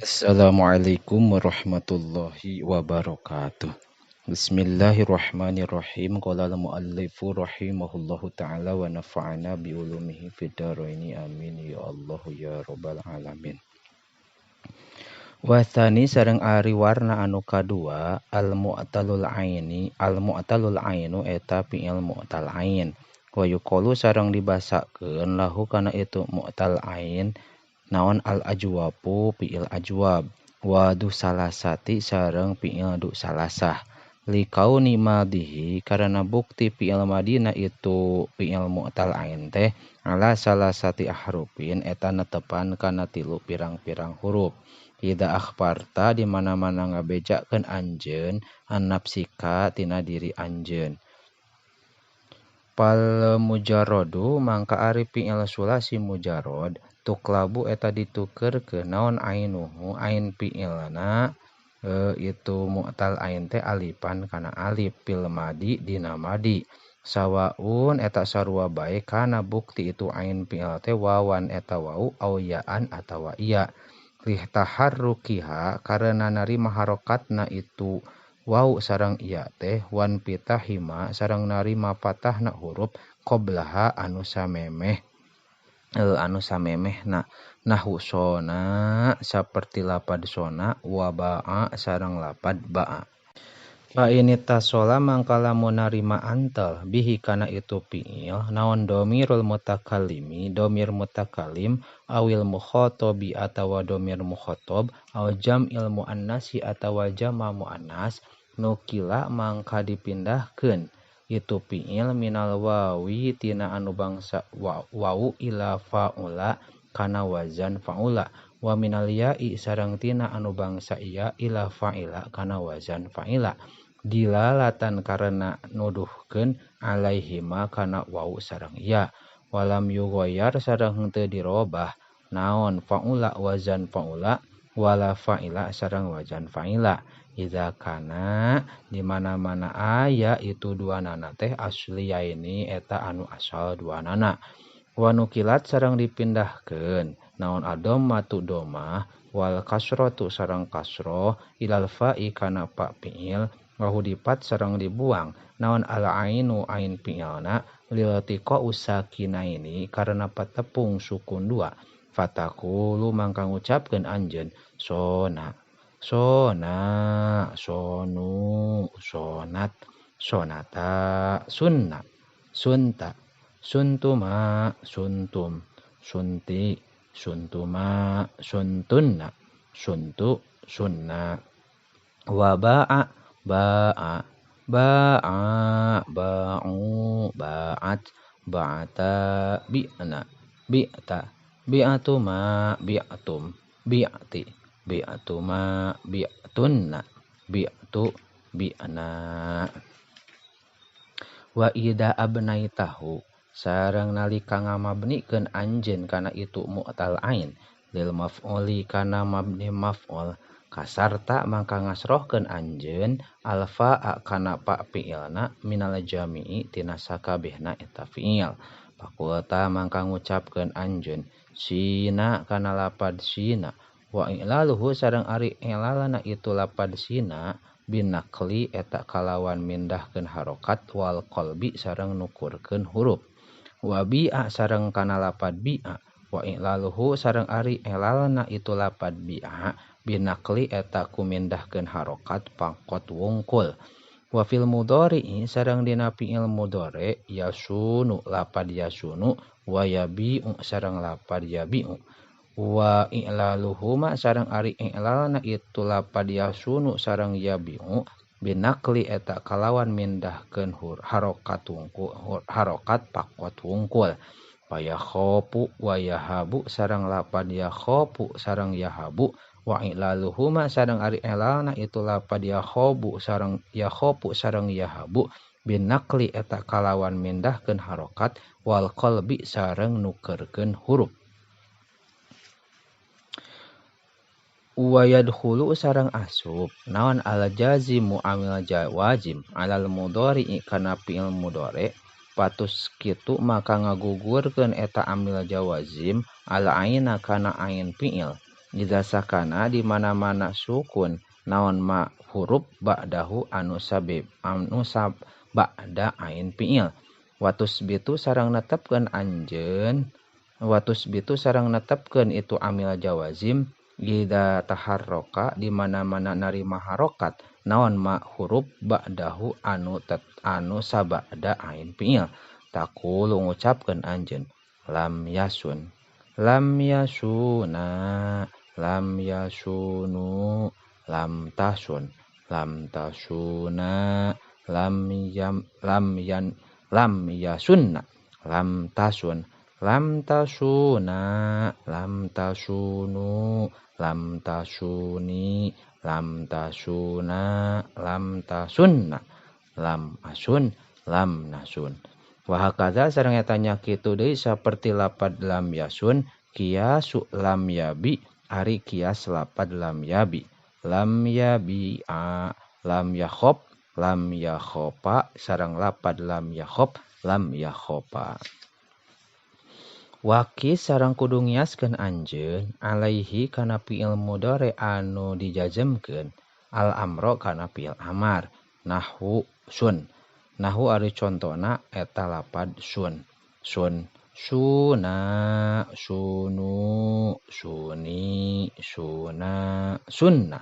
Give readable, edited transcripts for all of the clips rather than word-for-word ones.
Assalamualaikum warahmatullahi wabarakatuh. Bismillahirrahmanirrahim. Qala al-muallifu rahimahullahu ta'ala wa nafa'ana bi ulumihi fid dharaini amin ya Allah ya rabbal alamin. Wathani sareng ari warna anu kadua al-mu'talul aini, al-mu'talul ainu eta fi'il mu'tal ain. Wa yuqalu sareng dibasakeun lahu kana itu mu'tal ain naon al-ajwabu fi'il ajwab wa du salasati sareng fi'il du salasah likauni madihi karena bukti fi'il madina itu fi'il mu'tal ain teh ala salasati ahrufin eta netepan kana tilu pirang-pirang huruf. Ida akhbarta di mana-mana ngabejakeun anjeun an nafsika tina diri anjeun. Pal mujarradu mangka ari fi'il sulasi mujarrad tuklabu eta ditukerkeun naon ainuhu ain fi'ilna itu mu'tal ain teh alifan kana alif fil madi dina madi sawaun eta sarua bae kana bukti itu ain fi'il teh wawan eta wau au yaan atawa iya lihtaharrukiha karena narima harokatna itu wau sareng iya teh wan pitahima sareng narima patahna huruf qoblaha anu samemeh na nahu sona saperti lapad sona wa ba'a sareng lapad ba'a. Fa ini tasola mangka lamun narima antel bihi kana itu fi'il naon domirul mutakallimi domir mutakallim awil mukhatabi atawa domir mukhatab aw jam'il muannasi atawa jama muannas nukila mangka dipindahkeun itu fi'il minal wawi tina anu bangsa wau ila fa'ula kana wazan fa'ula wa minal ya'i sareng tina anu bangsa iya ila fa'ila kana wazan fa'ila dilalatan karena nuduhkeun alaihima kana wau sareng iya walam yughayyar sareng henteu dirobah naon fa'ula wazan fa'ula wala fa'ila sareng wazan fa'ila. Iza kana di mana-mana aya itu dua nana teh asliyaini eta anu asal dua nana. Wa nukilat sareng dipindahkeun naon adommatu domah wal kasratu sareng kasroh ilal fa'i kana fa fi'il wa hudipat sareng dibuang naon al ainu ain fi'ilna lil tiqa usakinaini karena patepung sukun dua fatakulu mangka ngucapkeun anjeun sona sona sonu sonat sonata sunna sunta suntuma suntum sunti suntuma suntunna suntu sunna wa ba'a ba'a ba'a ba'u ba'at ba'ata bi'na bi'ta bi'atuma bi'atum bi'ati bi'atuma bi'tunna bi'tu bi'na. Wa ida abnaitahu sareng nalika ngamabnikeun anjeun kana itu mu'tal ain lil maf'uli kana mabni maf'ul kasarta mangka ngasrohkeun anjeun alfa kana pa fi'ilna minal jami'i tina sakabehna eta fi'il fakulta mangka ngucapkeun anjeun sina kana lapad sina wa i'laluhu sareng ari i'lalna itu lapad sina binakli eta kalawan mindahkeun harokat wal qalbi sareng nukurkeun huruf wa bi'a sareng kana lapad bi'a wa i'laluhu sareng ari i'lalna itu lapad bi'a binakli eta kumindahkeun harokat pangkot wungkul wa fil mudhari'i sareng dina fi'il mudhari yasunu lapad yasunu wa yabi'u sareng lapad yabi'u wa i'laluhuma sareng ari i'lalna itu lapad yasunu sareng yabi'u binakli eta kalawan mindahkeun harokat wungkul harokat pakot wungkul wa yakhafu wa yahabu sareng lapad yakhafu sareng yahabu wa i'laluhuma sareng ari i'lalna itu lapad yakhabu sareng yakhafu sareng yahabu binakli eta kalawan mindahkeun harokat wal qalbi sareng nukerkeun huruf. Wa yadkhulu sareng asup naon al jazimu amil jawazim alal mudhari'i kana fi'il mudhari patus kitu maka ngagugurkeun eta amil jawazim al aina kana ain fi'il Idza sakana di mana-mana sukun naon ma huruf ba'dahu anu sabib anu sab ba'da ain fi'il. Watus bitu sareng netepkeun anjeun watus bitu sareng netepkeun itu amil jawazim idza taharroka di mana-mana narima harokat naon ma huruf ba'dahu anu tet anu sabada ain fi'il. Taqulu ngucapkeun anjeun lam yasun lam yasuna lam yasunu lam tasun lam tasuna lam yam lam yan lam yasunna lam tasun lam tasuna lam tasunu lam tasuni lam tasuna lam tasunna lam asun lam nasun. Wa hakaza sareng eta nya kitu deui saperti lapad lam yasun kiasu lam yabi ari kias lapad lam yabi lam yabi a lam yakhob lam yakhopa sareng lapad lam yakhob lam yakhopa. Waki sareng kudu ngiaskeun anjeun alaihi kana fi'il mudhari anu dijazmkeun al amro kana fi'il amar nahwu sun. Nahwu ari contona eta lapad sun sun suna sunu suni suna sunna.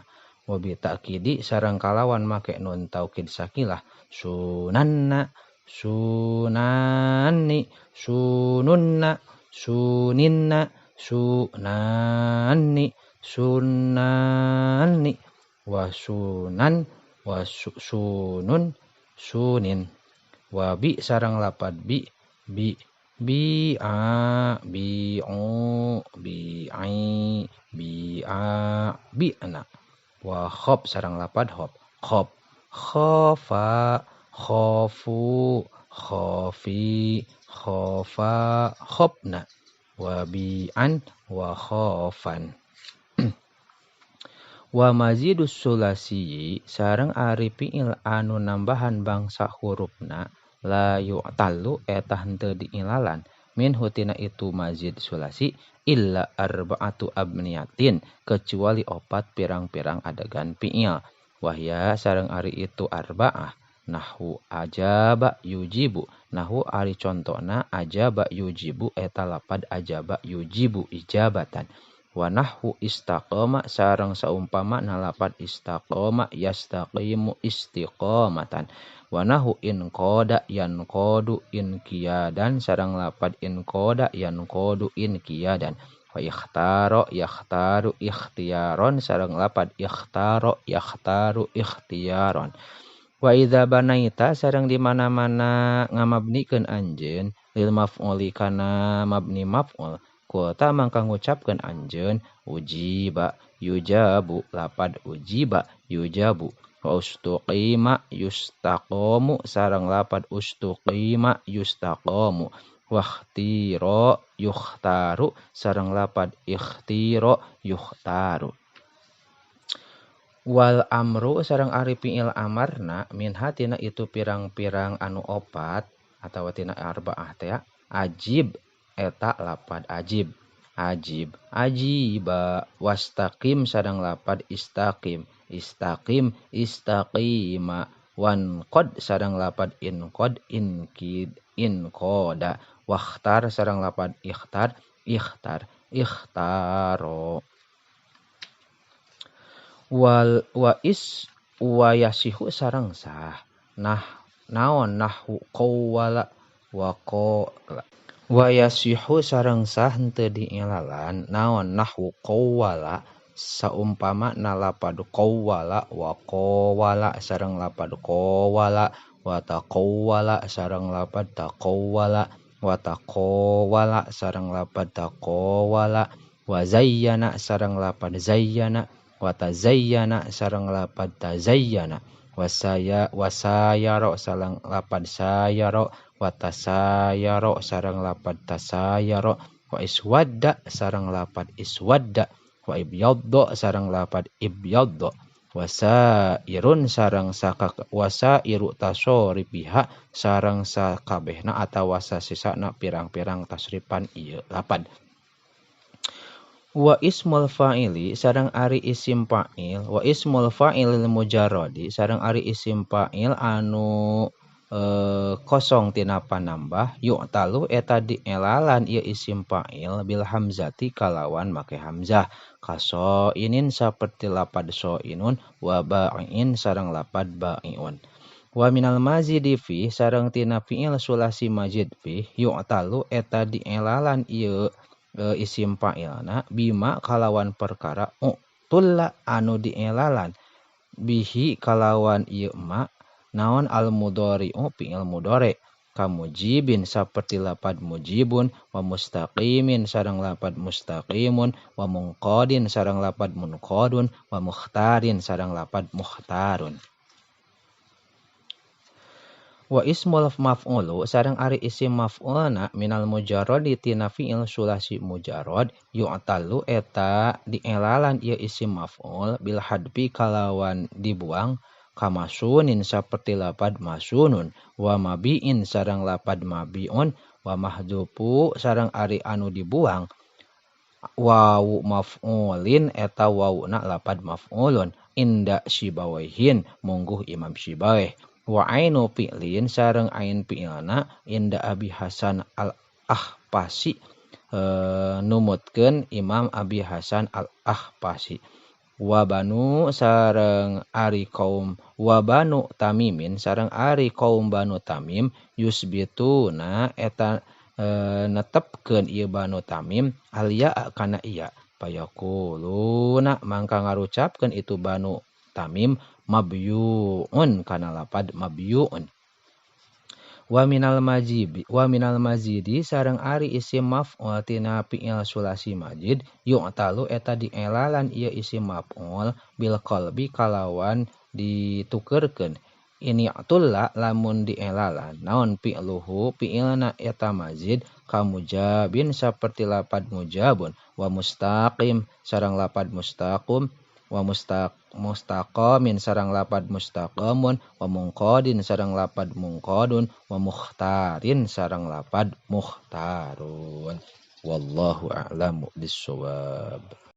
Wa bi ta'kidi sareng kalawan make nun taukid sakilah sunanna sunani sununna suninna sunani sunani wa sunan wa sunun sunin. Wa bi sareng lapad bi bi bi a bi u bi ai bi a bi ana. Wa khob sareng lapad khob khob khofa khofu khofi khofa khobna. Wa bi'an wa khofan. Wa mazidus sulasi sareng ari fi'il anu nambahan bangsa hurufna la yu'tallu eta henteu diilalan min hutina itu mazid sulasi illa arba'atu abniyatin kecuali opat pirang-pirang adegan fi'il. Wahya sareng ari itu arba'ah nahwu ajaba yujibu. Nahwu ari contona ajaba yujibu eta lapad ajaba yujibu ijabatan. Wa nahwu istaqama sareng saumpama lapad istaqama yastaqimu istiqamatan. Wa nahwu in qada yanqadu inqiyadan sareng lapad in qada yanqadu inqiyadan. Wa ikhtara yakhtaru ikhtiyaron sareng lapad ikhtara yakhtaru ikhtiyaron. Wa idza banaita sareng di mana-mana ngamabnikeun anjeun lil maf'uli kana mabni maf'ul kuota mangka ngucapkeun anjeun ujiba yujabu lapad ujiba yujabu. Wa ustuqima yustaqamu sareng lapad ustuqima yustaqamu. Wakhtira yukhtaru sareng lapad ikhtira yukhtaru. Wal amru sareng ari fi'il amarna min hatina itu pirang-pirang anu opat atawa tina arba'ah teh ajib eta lapad ajib ajib ajiba. Wastaqim sareng lapad istaqim istaqim istaqima. Wan qad sareng lapad in qad inkid in qada. Wakhtar sareng lapad ikhtar ikhtar ikhtaro. Wal wa is wa yasihu sareng sah nah naon nahwu qawwala wa qala. Wa yasihu sareng sah henteu diilalan naon nahwu qawwala saumpama na lapad qawwala wa qawwala sareng lapad qawwala wa taqawwala sareng lapad taqawwala wa taqawwala sareng lapad taqawwala wa zayyana sareng lapad zayyana wa tazayyana sareng lapad tazayyana wasaya wasayaro sareng lapad sayaro wa tasayaro sareng lapad tasayaro wa iswadda sareng lapad iswadda wa ibyadda sareng lapad ibyadda wasairun sareng saka wasairu tasorifiha sareng sakabehna atawa sasisana pirang-pirang tasrifan ieu lapad. Wa ismul fa'ili sareng ari isim fa'il, wa ismul fa'ilil mujarradi sareng ari isim fa'il anu kosong tina panambah yu'talu eta dielalan ieu isim fa'il bil hamzati kalawan make hamzah kasoinin saperti lapad soinun wa ba'iin sareng lapad ba'iun. Wa minal mazidi fi sareng tina fi'il sulasi mazid fi yu'talu eta dielalan ieu isim fa'ilna bima kalawan perkara utulla anu dielalan bihi kalawan ieu ma naon al mudhari'u fi'il mudhari kamujibin saperti lapad mujibun wa mustaqimin sareng lapad mustaqimun wa munqadin sareng lapad munqadun wa mukhtarin sareng lapad mukhtarun. Wa ismul maf'ulu sareng ari isim maf'ulna minal mujarradi tina fi'il sulasi mujarrad yu'talu eta dielalan ieu isim maf'ul bil hadfi kalawan dibuang kamasunin saperti lapad masunun wa mabiin sareng lapad mabiun wa mahdzufu sareng ari anu dibuang wawu maf'ulin eta wawuna lapad maf'ulun inda sibawaihin mungguh Imam Sibawaih. Wa ainu fi'lin sareng ain fi'ilna inda Abi Hasan al-Ahpasi numutkeun Imam Abi Hasan al-Ahpasi. Wa banu sareng ari kaum wa banu Tamimin sareng ari kaum Banu Tamim yusbituna eta netepkeun ieu Banu Tamim aliya kana iya payaquluna mangka ngarucapkeun itu Banu Tamim mabyuun kana lapad mabyuun. Wa minal majibi wa minal mazidi sareng ari isim maf'ul tina fi'il sulasi majid yu'talu eta dielalan ieu isim maf'ul bil qalbi kalawan ditukeurkeun ini atulla lamun dielalan naon fi'luhu fi'ilna eta mazid kamujabin saperti lapad mujabun wa mustaqim sareng lapad mustaqum wa mustaqamin sareng lapad mustaqamun wa munqadin sareng lapad munqadun wa mukhtarin sareng lapad mukhtarun. Wallahu a'lamu bissawab.